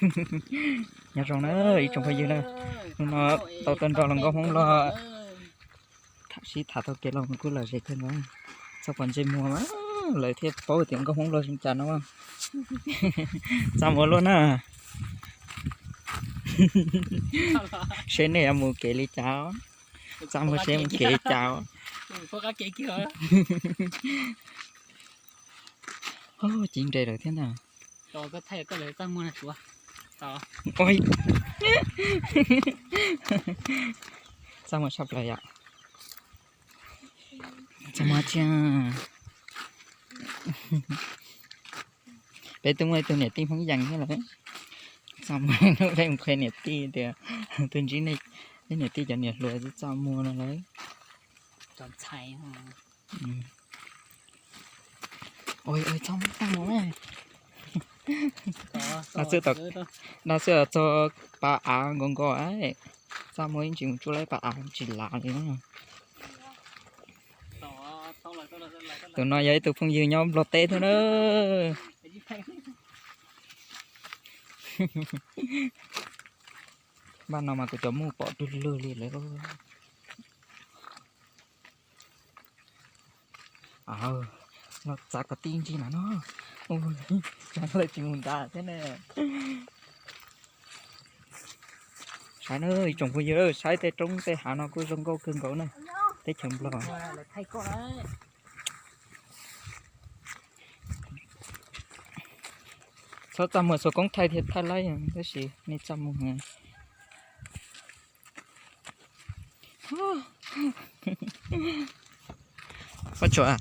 Nyob zoo na ib tsoom phooj ywg na, hnub no tau tuaj nrog hluas nkauj Hmoob los tham sib tham tau kev los mus kuj lom zem kawg nkaus. Txog pom ntsej muag mas lawv thiaj paub tias nkauj Hmoob los zoo cas no. Txaj muag luaj na. Seb nej yuav mus kev li cas, txaj muag seb mus kev li cas. Ci nres lawm thiab ntag. Txaj muag tshaj plaws yom. Txaj muag tsia. Peb twb muaj ib tug niam tij Hmoob Yees thiab lawm. Txaj muag, peb mus qhia niam tij tias, twb ntsib nej niam tij cov niam hluas twb txaj muag no lawm. Txaj muag tag mus na. No xwb txog pas av nkaus nkaus, txaj muag ib ntsis mus tsuj laib pas av tsis lav li na. Tus no yog ib tug phooj ywg nyob Nplog teb thiab na. Npaj no mas kuv cov muj pom dub lug li lawm. Los txav kom tij ntsis na no. Ua cas lawv tsis mus nrad thiab ne. Saib na ib tsoom phooj ywg, saib tej roob tej hav no kuj zoo nkauj kawg nkaus na. Teb chaws Nplog. Txhob txaj muag xuas koob thaij thiaj thaij laib, tab sis nej txaj muag. Pob tsuas,